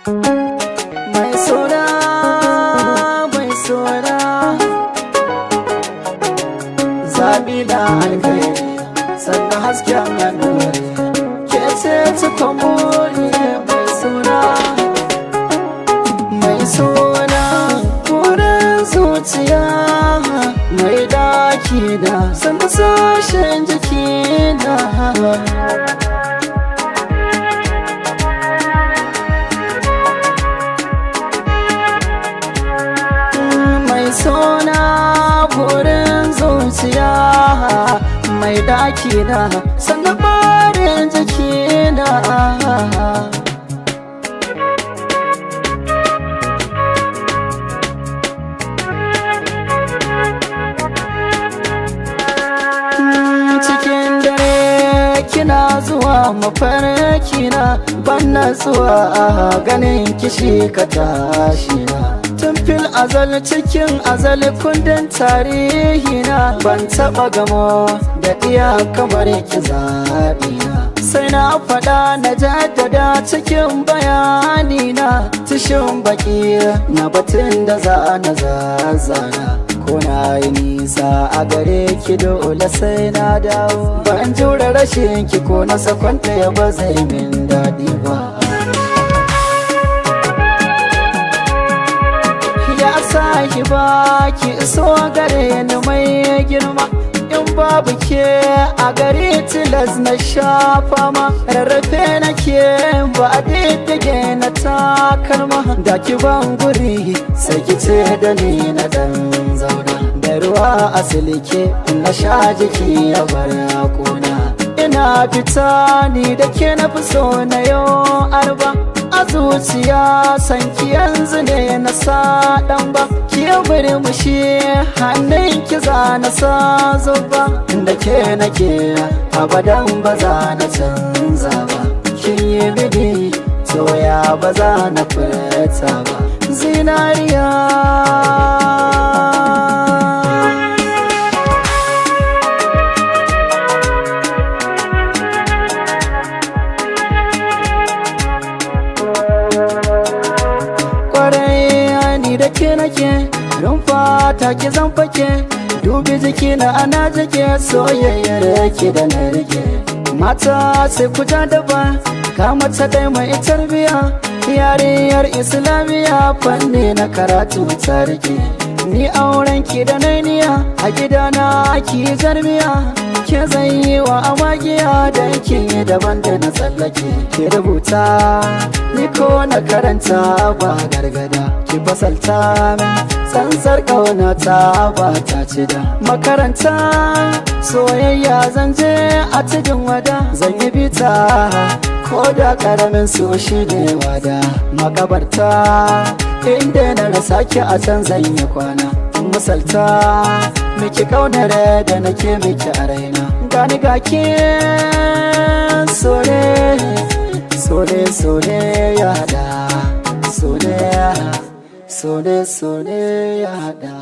Mai sona, mai sona, zaɓi da alkhairi, sannan hasken annuri, ke ce cikon buri. Mai suna, mai suna, burin zuciya, mai daki da sannan sashen jiki na. Mai sona, burin zuciya, mai daki na, sannan barin jiki na. Cikin dare kina zuwa mafarki na, ban natsuwa ganin kishi ka tashi na. Tun fil azal, cikin azal, kundin tarihi na, ban taba gamo da iya kamar ki zaɓi na. Sai na faɗa na jaddada cikin bayani na, tishin baki na batun da za na zazzana. Ko na yi nisa a gare ki, dole sai na dawo. Ban jure rashin ki ko na sakon ɗaya ba zai min daɗi ba. Ya sahiba, ki iso gare ni mai girma. In babu ke a gare, tilas na shafa ma. Rarrafe nake ba a diddige na takalma. Da ki ban guri, sai ki ce da ni na dan zauna. Da ruwa a silike na sha, jiki ya bar kuna. Ina fita ni da ke, na fi so na yau arba. A zuciya sanki yanzu ne na sa dan ba. Ki murmushi, hannun ki za na sa zuba. Da ke nake abadan, ba za na canza ba. Kin yi bidi soya, ba za na furta ba. Zinariya. Kwarai ni da ke nake, rumfa ta ki zan fake. Dubi jiki na ana jike, soyayyar ke da na rike. Mata sai ku ja daban, ga mace dai mai tarbiya, yarinyar Islamiya, fanni na karatu ta rike. Ni auren ki da nainiya, a gidana ki jarmiya. Ke zan yi wa amagiya, dan kin yi daban da na tsallake. Ki rubuta ni ko na karanta ba gargada, ki fasalta min tsantsar ƙauna ta ba ta ci da makaranta. Soyayya zan je a Tudun Wada, zan yi bita ko da karamin so shi ne wada. Makabarta inda na rasa ki, a can zan yi kwana. Misalta miki kaunar da nake miki a raina. Gani gaki, sole sole sole ya hada, sole sole sole ya hada.